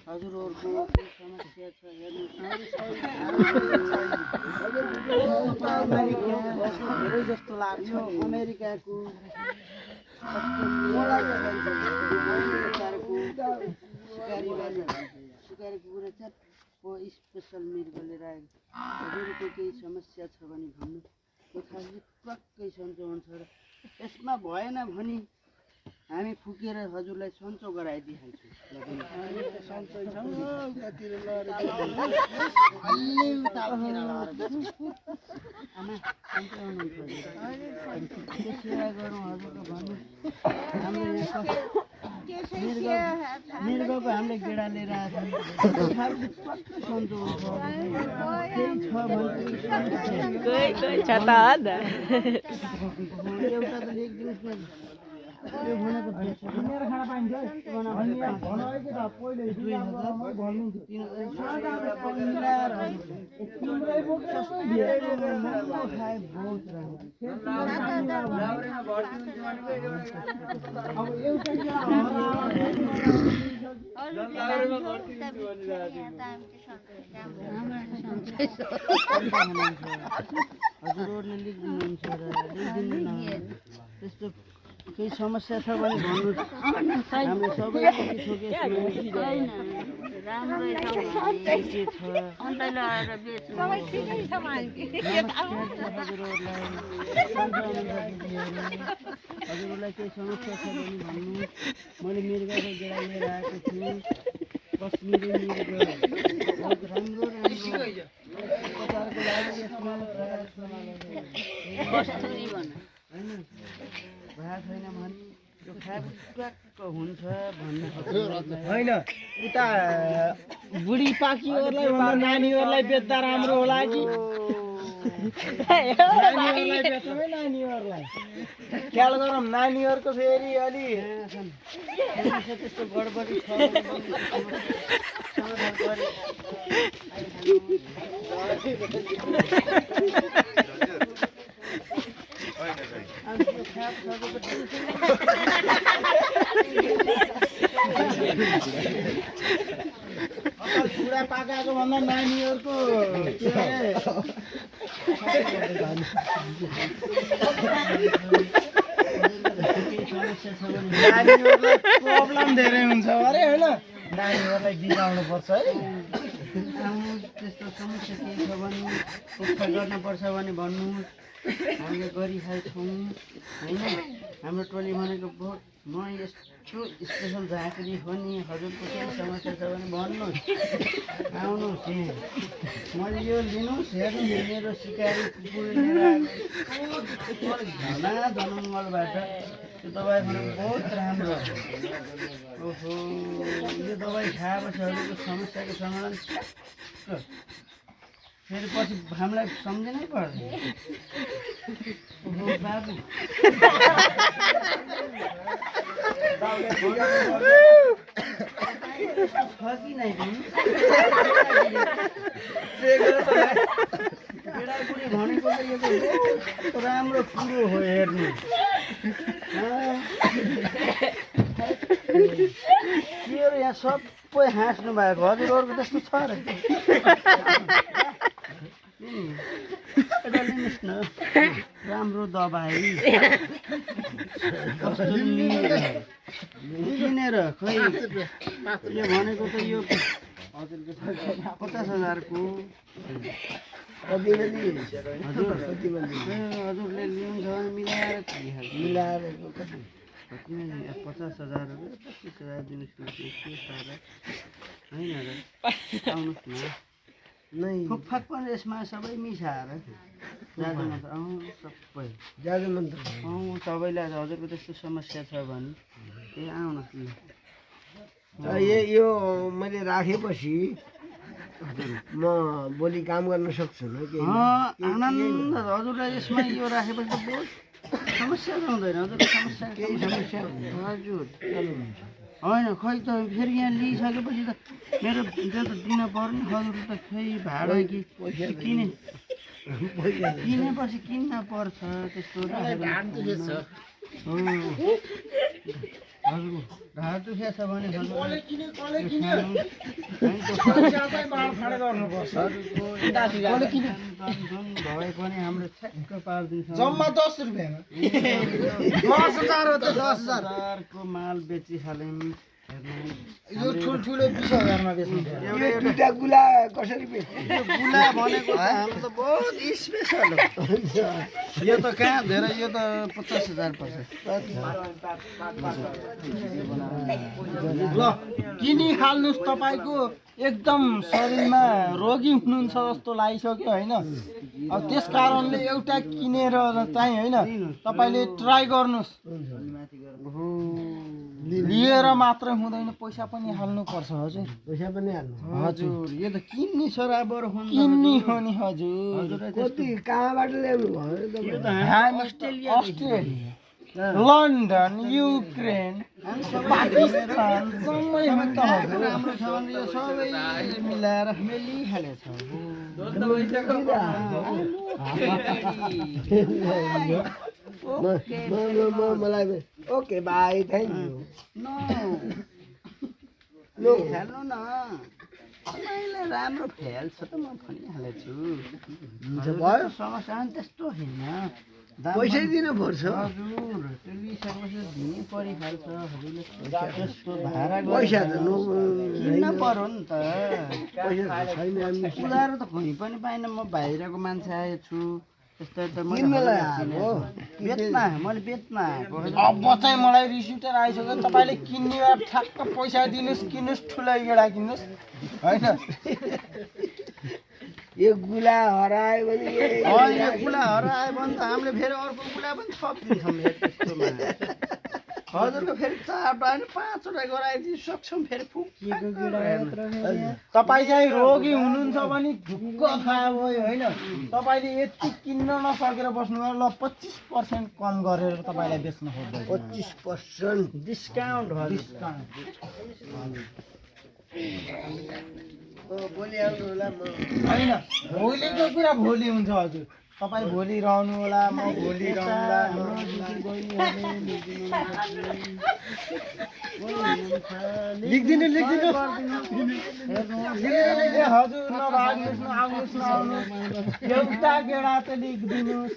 हजुरहरुको समस्या छ हेर्नु जस्तो लाग्छ अमेरिकाको सिकारी कुकुर च्याप्पो स्पेसल मिर्ग लिएर आएको हजुरको केही समस्या छ भने भन्नु त्यो खासले पक्कै सन्चो हुन्छ र यसमा भएन भने हामी फुकेर हजुरलाई सन्चो गराइदिइहाल्छौँ सेवा गरौँ हजुरको भन्नु हाम्रो मृगको हामीले गेडा लिएर आएको सन्चो हुन्छ एउटा त लेखिदिनुहोस् न मेरो खाना पाइन्छ हजुरहरूले लेखिदिनुहुन्छ र त्यस्तो केही समस्या छ भने भन्नु हाम्रो सबै हजुरहरूलाई केही समस्या छ भने भन्नु मैले मृगको गेडा लिएर आएको छु कश्मिरी मृग बहुत राम्रो छैन भने त्यो ट्याक्क हुन्छ भन्ने होइन उता बुढी पाखीहरूलाई नानीहरूलाई बेच्दा राम्रो होला कि नानीहरूलाई बेच्छौँ है नानीहरूलाई ख्याल गरौँ नानीहरूको फेरि अलि त्यस्तो गडबडी छ बुढा पाकाको भन्दा नानीहरूको नानीहरूलाई प्रब्लम धेरै हुन्छ अरे होइन नानीहरूलाई बिगाउनु पर्छ है त्यस्तो समस्या केही छ भने उपचार गर्नुपर्छ भने भन्नु हामीले गरिहाल्छौँ होइन हाम्रो टोली भनेको बहुत म यस्तो स्पेसल झाँक्री हो नि हजुरको केही समस्या छ भने भन्नुहोस् आउनुहोस् मैले यो लिनुहोस् हेर्नु मेरो सिकारी कुकुर लिएर घना जनमलबाट त्यो दबाई खानु बहुत राम्रो ओहो यो दबाई खाएपछि हजुरको समस्याको समाधान फेरि पछि हामीलाई सम्झिनै पर्दैन ओहो बाबु कि नै केटाकुडी भनेको त यो राम्रो कुरो हो हेर्नु केहरू यहाँ सबै हाँस्नु भएको हजुरहरूको त्यस्तो छ र लिनुहोस् न राम्रो दबाई किनेर खै यो भनेको त यो 50,000 को हजुरले लिनुहुन्छ भने मिलाएर 50,000 25,000 दिनुहोस् न के सारा होइन र आउनुहोस् न नै फुकफाक पनि यसमा सबै मिसाएर जादु मन्त्र सबै जादु मन्त्र सबैलाई हजुरको त्यस्तो समस्या छ भने ए आउनुहोस् न यो मैले राखेपछि म भोलि काम गर्न सक्छु न के आनन्द हजुरलाई यसमा यो राखेपछि त बहुत समस्या हुँदैन हजुरको समस्या केही समस्या हजुर होइन खै त फेरि यहाँ लिइसकेपछि त मेरो त्यो त दिन पर्ने हजुर त खै भाडा कि किने किनेपछि किन्न पर्छ त्यस्तो ढाड दुखेछ ढाड दुखेछ भने भए पनि हाम्रो ठ्याक्क पारिदिन्छ जम्मा 10 रुपैयाँमा 10,000 हो त 10,000 को माल बेचिहाल्यौँ यो ठुलो 20,000 मा बेच्नु यो दुईटा गुला कसरी बेच्नु गुला भनेको हाम्रो त बहुत स्पेशल हो यो त कहाँ धेरै यो त 50,000 पर्छ ल किनी हाल्नुस् तपाईको एकदम शरीरमा रोगी हुनुहुन्छ जस्तो लागिसक्यो हैन अब त्यस कारणले एउटा किनेर चाहिँ हैन तपाईले ट्राई गर्नुस् लिएर मात्र हुँदैन पैसा पनि हाल्नु पर्छ हजुर पैसा पनि हाल्नु हजुर यो त किन्ने सराबर हो किन्नी हो नि हजुर कति कहाँबाट ल्याउनु भयो अस्ट्रेलिया लन्डन युक्रेन पाकिस्तान सबै राम्रो छ भने यो सबै मिलाएर मेलिहालेछ मलाई ओके बाई थ्याङ्क यू हेर्नु न मैले राम्रो फ्याल्छ त म भनिहालेछु भयो समस्या पनि त्यस्तो होइन पैसै दिनु पर्छ हजुर त्यो लिइसकेपछि दिनै परिहाल्छ हजुरले त्यस्तो भाडा पैसा त किन्न पर्यो नि त पैसा छैन उधारो त कहीँ पनि पाइनँ म बाहिरको मान्छे आएछु त्यस्तो त मैले बेच्न आएको अब चाहिँ मलाई रिस उठेर आइसक्यो तपाईँले किन्ने ठ्याक्क पैसा दिनुहोस् किन्नुहोस् ठुलो गेडा किन्नुहोस् होइन यो गुला हरायो भने यो गुला हरायो भने त हामीले फेरि अर्को गुला पनि थपिदिन्छौँ त्यस्तोमा हजुरको फेरि 4 पानी 5 वटा गराइदिनु सक्छौँ फेरि तपाईँ चाहिँ रोगी हुनुहुन्छ भने ढुक्क थाहा भयो होइन तपाईँले यति किन्न नसकेर बस्नुभयो ल 25% कम गरेर तपाईँलाई बेच्न खोज्दै 25% डिस्काउन्ट भोलि आउनु होला होइन भोलिको कुरा भोलि हुन्छ हजुर तपाईँ भोलि रहनु होला म भोलि रहला लेख्दिनु हजुर नभाग्नुहोस् न आउनुहोस् न आउनुहोस् एउटा गेडा त लेखिदिनुहोस्